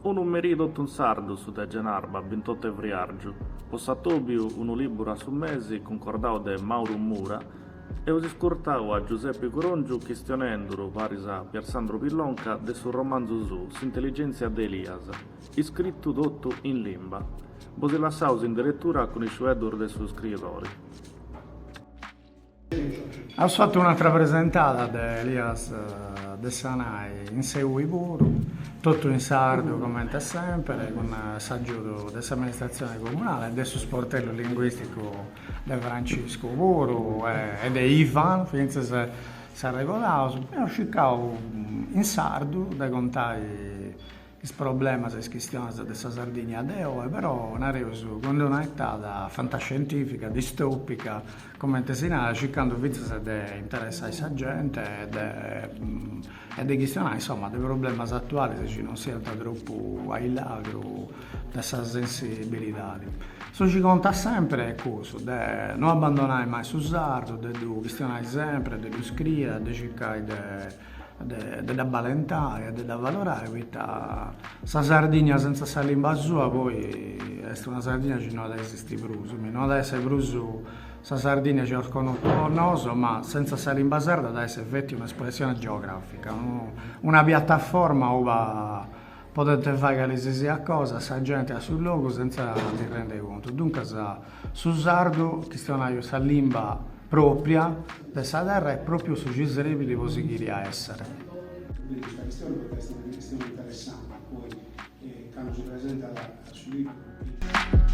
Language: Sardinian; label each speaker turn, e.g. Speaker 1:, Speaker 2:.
Speaker 1: Unu merì totu in sardu su de genarba bintotu 'e friàrgiu, po s'atòbiu Unu lìburu a su mesi cuncordau de Mauru Mura, eus iscurtau a Giuseppe Corongiu chistionenduru paris a Piersandro Pillonca de su romanzu suu S'intelligèntzia de Elias, iscritu totu in limba. Bosi lassaus in deretura cun is fueddus de su scriidori.
Speaker 2: Aus fatu un'atra presentada de Elias Dessanai in Seui puru, totu in sardu comente semper, cun s'agiudu de s'amministratzione comunale e de su sportellu linguìsticu de Franciscu puru e de Ivan, fintzas s'arregodaus, eus circau in sardu de contai is problemas e is chistiones de sa Sardigna de oe, però nareus cun d'una 'etada fantascientifica, distopica, comente si narat, circandu fintzas de interessai sa gente e de e de chistionai insoma de problemas atuales chi non siant tropu a illagru de sa sensibilidadi. Su chi contat sempre est cussu de no abbandonai mai su sardu, de ddu chistionai sempre, de ddu scriere, de circai de de dd'abalentai e de dd'avalorai poita sa Sardigna senza sa limba sua poi est una Sardigna chi no at a esisti prus, no at a essi prus sa Sardigna chi eus connotu nosu ma senza sa limba sarda at a essi feti un'espressione geografica, una piataforma uba podent fai cali si siat cosa sa genti a su logu senza ndi rendi contu, duncas Su sardu, chistionai sa limba pròpria de sa terra est pròpiu su chi srebit po sighiri a èssere.
Speaker 3: Custa chistione poita est una chistione interessante, poi candu si presentat su liburu.